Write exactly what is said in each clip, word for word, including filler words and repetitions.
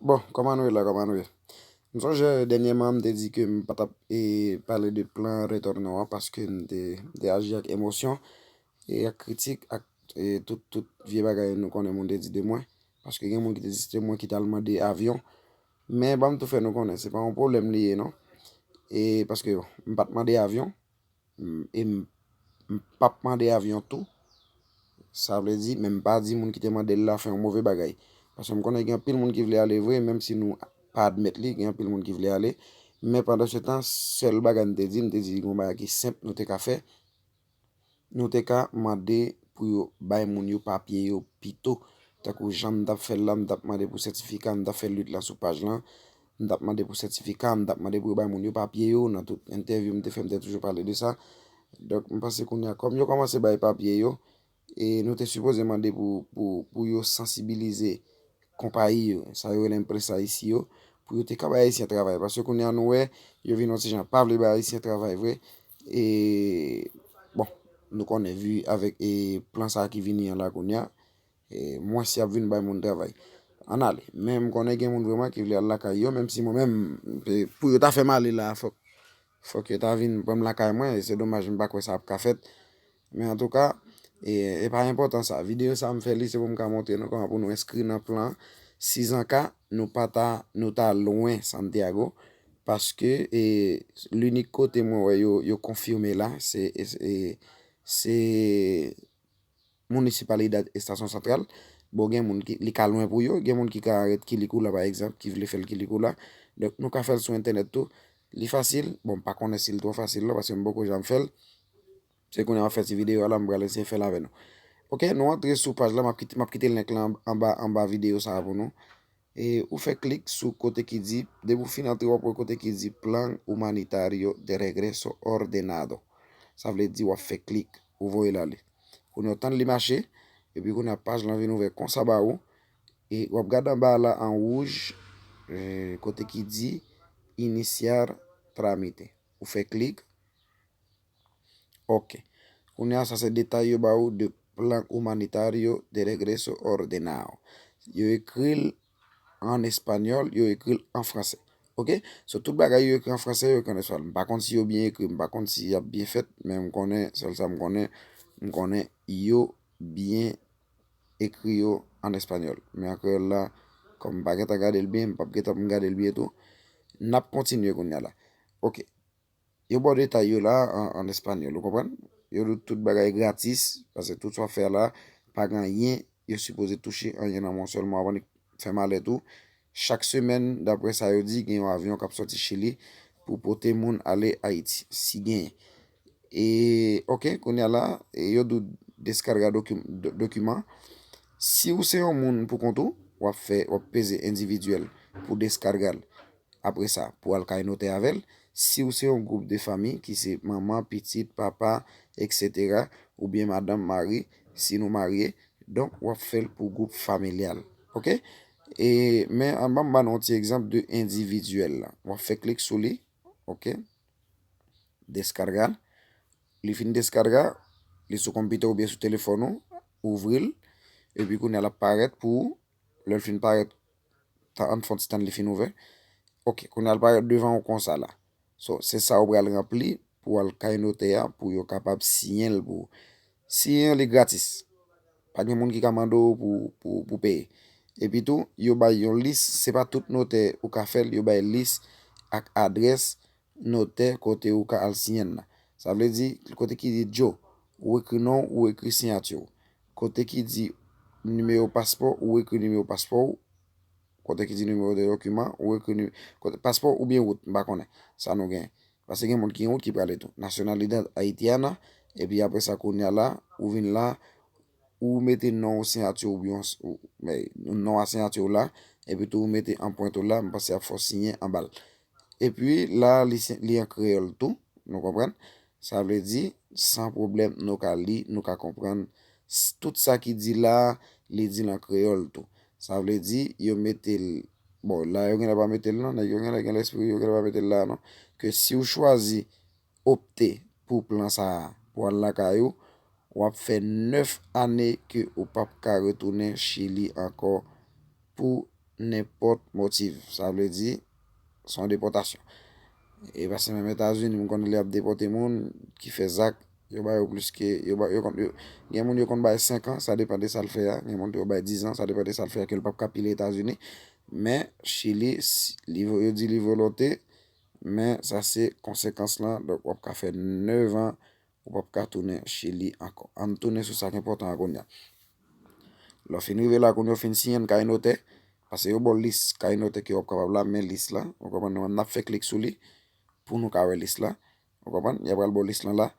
Bon, kòman nou ye la, kòman nou ye? M sonje dènyèman, m te di ke m pa t ap e, pale de plan retòne an paske m te, m te aji ak emosyon e ak kritik ak e, tout, tout vye bagay nou konnen moun te di de mwen. Paske gen moun ki te di se te mwen ki t al mande avyon. Men ban m tou fè nou konnen, se pa yon pwoblèm li ye non. E paske bon, m pa t mande avyon, m- e m, m p ap mande avyon tou. Sa vle di, men m pa di moun ki te mande l la fè yon move bagay. Paske m konnen gen anpil moun ki vle ale vre, menm si nou pa admèt li, gen anpil moun ki vle ale. Men pandan se tan, sèl bagay m te di, m te di gen yon bagay ki senp nou te ka fè. Nou te ka mande pou yo bay moun yo papye yo pito. Tankou jan m t ap fè l la, m t ap mande pou sètifika, m t ap fè lit la sou paj lan. M t ap mande pou sètifika, m t ap mande pou yo bay moun yo papye yo. Nan tout entèvyou m te fè, m te toujou pale de sa. Donk, m panse kounye a, kòm yo kòmanse bay papye yo, e nou te sipoze mande pou, pou, pou yo sansibilize konpayi yo, sa yo rele enpresa isi yo, pou yo te ka bay Ayisyen travay. Paske kounye a nou wè, yo vin yon ti jan pa vle bay Ayisyen travay vre. E, bon, nou konnen vi avèk e plan sa a ki vini an la kounye a, e, mwens y ap vin bay moun travay. Ann ale. Men m konnen gen moun vrèman ki vle al lakay yo, menm si mwen menm, e, pou yo ta fè m ale la, fòk, fòk yo ta vin pran m lakay mwen, e se domaj m pa kwè sa ap ka fèt. Men antouka, e, e pa enpòtan sa. Videyo sa a m fè li, se pou m ka montre nou kòman pou nou enskri nan plan. Sizanka, nou pa ta, nou ta lwen Santiago. Paske, e, linik kote mwen wè yo, yo konfime la, se, e, e, se Municipalidad Estación Central. Bon, gen moun ki, li ka lwen pou yo, gen moun ki ka ret Quilicura, pa egzanp, ki vle fè l Quilicura. Donk, nou ka fè l sou entènèt tou. Li fasil, bon, m pa konnen si l twò fasil non, paske m poko janm fè l. Se kounye a m ap fè ti videyo a la, m pral eseye fè l avè nou. Ok, nou antre sou paj la, m ap kite, m ap kite link la anba, anba videyo sa a pou nou. E ou fè klik sou kote ki di, depi w fin antre, w ap wè kote ki di Plan Humanitario de Regreso Ordenado. Sa vle di w ap fè klik, ou voye l ale. Kounye a w tann li mache, epi kounye a paj lan vin ouvè konsa ba ou, e w ap gade anba la an wouj, e, kote ki di Iniciar trámite. Ou fè klik, Ok. Kounye a, sa se detay yo ba ou de Plan Humanitario de Regreso Ordenado. Yo ekri l an espanyòl, yo ekri l an fransè. Ok? So, tout bagay yo ekri an fransè, yo ekri an espanyòl. M pa konn si yo byen ekri, m pa konn si y ap byen fèt, men m konnen, sèl sa m konnen, m konnen yo byen ekri yo an espanyòl. Men an kreyòl la, kòm m pa gentan gade l byen, m p ap gentan pou m gade l byen tou. N ap kontinye kounye a la. Ok. Yo ba w detay yo la an, an espanyòl, ou konprann? Yo di w tout bagay gratis, paske tout sa w ap fè a la, pa gen anyen yo sipoze touche anyen nan men w sèlman avan li fè malè tou. Chak semèn, daprè sa yo di, gen yon avyon k ap sòti Chili pou pote moun ale Ayiti, si genyen. E, ok, kounye a la, e yo di w deskarga doki-, do- dokiman. Si w se yon moun pou kont ou, w ap fè, w ap peze endividyèl pou deskarga l. Apre sa, pou al kay notè avè l, si w se yon gwoup de fanmi ki se manman, pitit, papa, etsetera, oubyen madanm, mari, si nou marye, donk w ap fè l pou gwoup familyal. Ok? E, men an ban m ba nou yon ti egzanp de endividyèl la. W ap fè klik sou li, ok? Deskarga. Li fin deskarga, li sou konpitè oubyen sou telefòn ou, ouvri l, epi kounye a l ap parèt pou ou, lè l fin parèt, ta, ann fè yon ti tann li fin ouvè. Ok, kounye a l parèt devan ou konsa la. So, se sa ou pral ranpli pou al kay notè a, pou yo kapab siyen l pou ou. Siyen an, li gratis. Pa gen moun ki ka mande w pou, pou, pou peye. Epi tou, yo bay yon lis, se pa tout notè ou ka fè l, yo bay lis ak adrès notè kote ou ka al siyen l la. Sa vle di, kote ki di Joe, ou ekri non w, ou ekri siyati w. Kote ki di nimewo paspò, ou ekri nimewo paspò w. Kote ki di nimewo de dokiman, ou ekri ni-, kote, paspò oubyen wout, m pa konnen. Sa nou gen. Paske gen moun ki gen wout ki prale tou. Nacionalidad haitiana, epi apre sa kounye a la, ou vin la, ou mete non w siyati w oubyen w s-, ou, men, non a siyati w la, epi tou ou mete anpwent ou la, m panse y ap fè w siyen anba l. Epi la, li, se- li an kreyòl tou, nou konprann? Sa vle di, san pwoblèm, nou ka li, nou ka konprann. S- Tout sa ki di la, li di l an kreyòl tou. Sa vle di, yo mete l, bon, la yo genlè pa mete l non, nèg yo genlè gen lespri, yo genlè pa mete l la non. Ke si w chwazi opte pou plan sa a, pou al lakay ou, w ap fè nèf ane ke ou p ap ka retounen Chili ankò pou nenpòt motif. Sa vle di, se yon depòtasyon. E paske menm Etazini, m konnen lè y ap depòte moun ki fè zak, yo ba yo plis ke, yo ba, yo konn, yo, gen moun yo konn bay senk an, sa depann de sa l fè a, gen moun yo bay diz an, sa depann de sa l fè a, ke l p ap ka pile Etazini. Men, Chili, si, li vo-, yo di li volonte, men sa se konsekans lan, donk w ap ka fè nèf an, ou p ap ka tounen Chili ankò. Ann tounen sou sa k enpòtan an kounye a. Lè w fin rive la, kounye a w fin siyen kay notè, paske yo ba w lis kay notè ke w ap kapab la, men lis la, ou konprann, nou menm n ap fè klik sou li pou nou ka wè lis la. Ou konprann? Y ap pral ba w lis lan la.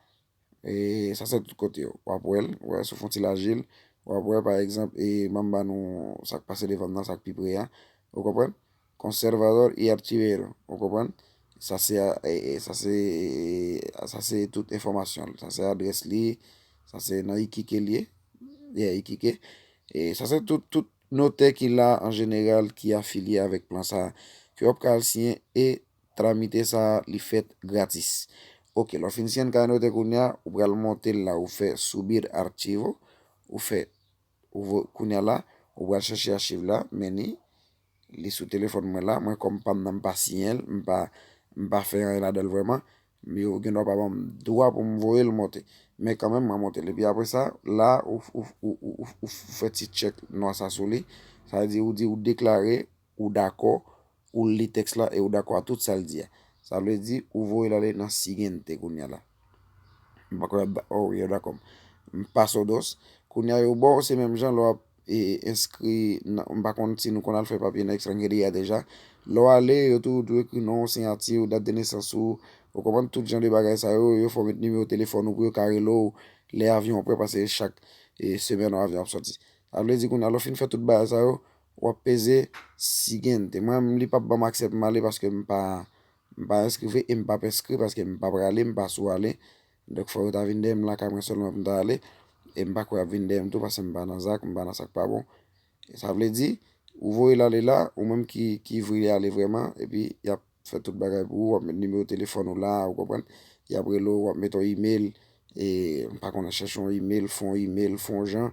E sa se tout kote yo. W ap wè l, w wè sou fwontyè lajil, w ap wè, pa egzanp, e m ap ba nou sa k pase devan m nan, sa k pi pre a. Ou konprann? Conservador y Archivero. Ou konprann? Sa se, e, e, sa se, e, sa se tout enfòmasyon l. Sa se adrès li, sa se nan Iquique li ye. Yeah, Iquique. E sa se tout, tout notè ki la an jeneral ki afilye avèk plan sa a. Ke w ap ka al siyen e tramite sa a, li fèt gratis. Oke, lè w fin siyen kay notè kounye a, ou pral monte l la, ou fè subir archivo, ou fè, ou vo-, kounye a la, ou pral chèche achiv la, men ni, li sou telefòn mwen la, mwen kòm pa m nan m pa siyen l, m pa, m pa fè anyen ladan l vrèman, men yo gen dwa pa ban m dwa pou m voye l monte. Men kanmenm, mwen monte l. Epi apre sa, la, ou, ou, ou, ou, ou, ou fè ti tchèk nwa sa sou li. Sa vle di, ou di, ou deklare, ou dakò, ou li tèks la e ou dakò a tout sa l di a. Sa vle di, ou voye l ale nan siguiente kounye a la. M pa kwè, oh, yo dakò. M pase w dos. Kounye a, yo ba w, se menm jan lè w ap, e, enskri nan, m pa konn si nou konn al fè papye nan Extranjeria deja. Lè w ale, yo tou, tou ekri non w, siyati w, dat de nesans ou, ou konprann, tout jan de bagay sa yo, yo fè w met nimewo telefòn ou pou yo ka rele w lè avyon an prè, paske chak, e, semèn yon avyon ap sòti. Sa vle di kounye a, lè w fin fè tout bagay sa yo, w ap peze siguiente. Mwen menm, li p ap ban m aksè pou m ale paske m pa, m pa enskrive e m p ap enskri paske m pa prale, m pa sou ale. Donk, fò yo ta vin dèyè m lakay mwen sèlman pou m ta ale. E m pa kwè y ap vin dèyè m tou paske m pa nan zak, m pa nan sa k pa bon. E sa vle di, ou voye l ale la, ou menm ki, ki vle ale vrèman, epi y ap fè tout bagay pou ou, w ap met nimewo telefòn ou la, ou konprann? Y ap rele w, w ap met yon imèl, e, m pa konnen, chèche yon imèl, fè yon imèl, fè yon jan,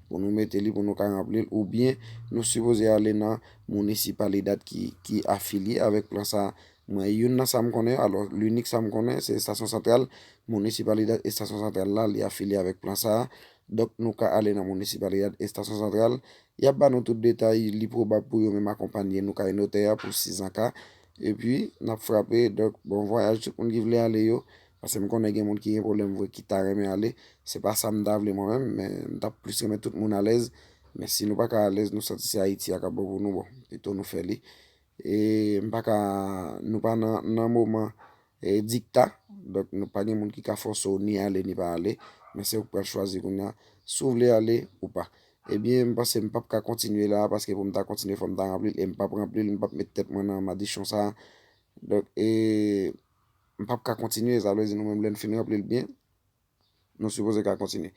pou nou mete li, pou nou ka ranpli l, oubyen nou sipoze ale nan municipalidad ki, ki afilye avèk plan sa a. Mwen, youn nan sa m konnen, alò, linik sa m konnen, se Estasyon Santral, Municipalidad Estasyon Santral la, li afilye avèk plan sa a. Donk, nou ka ale nan Municipalidad Estasyon Santral, y ap ba nou tout detay, li pwobab pou yo menm akonpanye nou kay notè a pou sizan ka. Epi, n ap frape. Donk, bon vwayaj tout moun ki vle ale yo. Paske m konnen gen moun ki gen pwoblèm vre, ki ta renmen ale. Se pa sa m ta vle mwen menm, men m t ap plis renmen tout moun alèz. Men si nou pa ka alèz, nou santi se Ayiti a k ap bon pou nou, bon, pito nou fè li. E m pa ka, nou pa nan, nan moman, e, dikta. Donk, nou pa gen moun ki ka fòse w ni ale, ni pa ale. Men se ou k pral chwazi kounye a, si w vle ale ou pa. Ebyen, m panse m p ap ka kontinye la, paske pou m ta kontinye, fò m ta ranpli l, e m p ap ranpli l, m p ap met tèt mwen nan madichon sa a. Donk, e, m p ap ka kontinye, sa vle di nou menm lè n fin ranpli l byen, nou sipoze ka kontinye.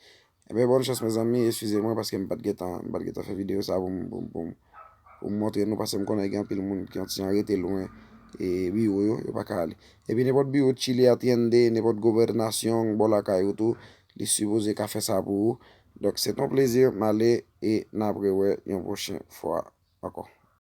Ebyen, bòn chans, mezanmi, eskize mwen, paske m pa t gentan, m pa t gentan fè videyo sa pou m, pou m, pou m, pou m montre nou, paske m konnen gen anpil moun ki yon ti jan rete lwen, e, biwo yo, yo pa ka ale. Epi nenpòt biwo Chile Atiende, nenpòt gobènasyon, bò lakay ou tou, li sipoze ka fè sa pou ou. Donk, se t on plezi, m ale e n ap rewè yon pwochen fwa ankò.